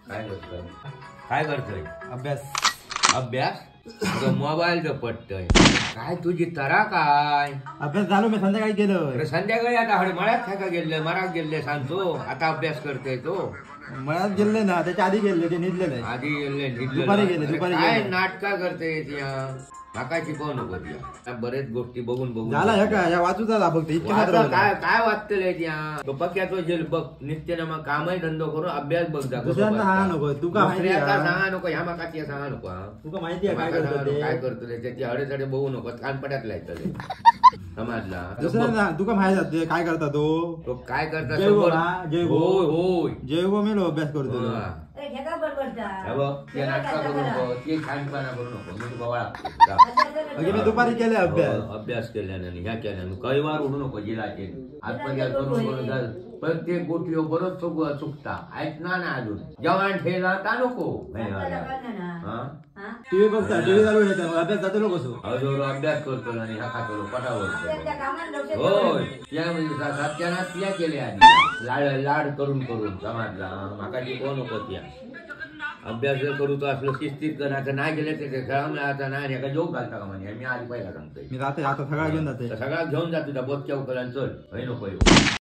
काय करतोय? काय करतोय? अभ्यास. अभ्यास? मोबाईल पडतोय काय तुझी तरा काय? अभ्यास झालो मी संध्याकाळी केलं. संध्याकाळी आता हडे मळ्यात खायका गेले, मरात गेले सांगतो. आता अभ्यास करतोय तो. मळ्यात गेले ना त्याच्या आधी गेले, ते निजले नाही. आधी गेले निजले, दुपारी गेले. दुपारी काय नाटका करते माका शिकवू नको त्या. बरेच गोष्टी बघून बघून झाला. हे काय या वाचू झाला फक्त इतकं. काय काय वाचतलंय त्या तो पक्क्याचो जेल बघ नित्य ना. मग कामही धंदो करून अभ्यास बघ जा. दुसऱ्यांना सांगा नको, तुका सांगा नको, ह्या माका त्या सांगा नको. तुका माहिती आहे काय करतो ते, काय करतो त्याची अडेचडे बघू नको, कानपट्यात लायतले समाजला. दुसऱ्यांना तुका माहिती आहे काय करता तो, तो काय करता. होय होय जयगो मेलो अभ्यास करतो. मी दुपारी केले अभ्यास. अभ्यास केल्याने ह्या केल्याने काही वार उडू नको जिलाचे आत्महत्या करून करून प्रत्येक गोष्टी बरोच चुकता. ऐकणार ना अजून जेवण ठेला ता नको. टीव्ही बघता, टीव्ही चालू ठेवता, अभ्यास जातो कसो. हळूहळू अभ्यास करतो आणि ह्या खातो पटावर. होय त्या म्हणजे सत्यानाश त्या केले आधी लाड लाड करून करून समाजला. माका शिकवू नको त्या. अभ्यास जर करू तो असलं शिस्तीत करण्याचं नाही गेलं तर खेळा मिळायचा नाही. एका जोक घालता का म्हणे. मी आधी पहिला सांगतोय. मी जाते आता सगळा घेऊन जाते. सगळा घेऊन जातो बोधक्या उकला चल. नको.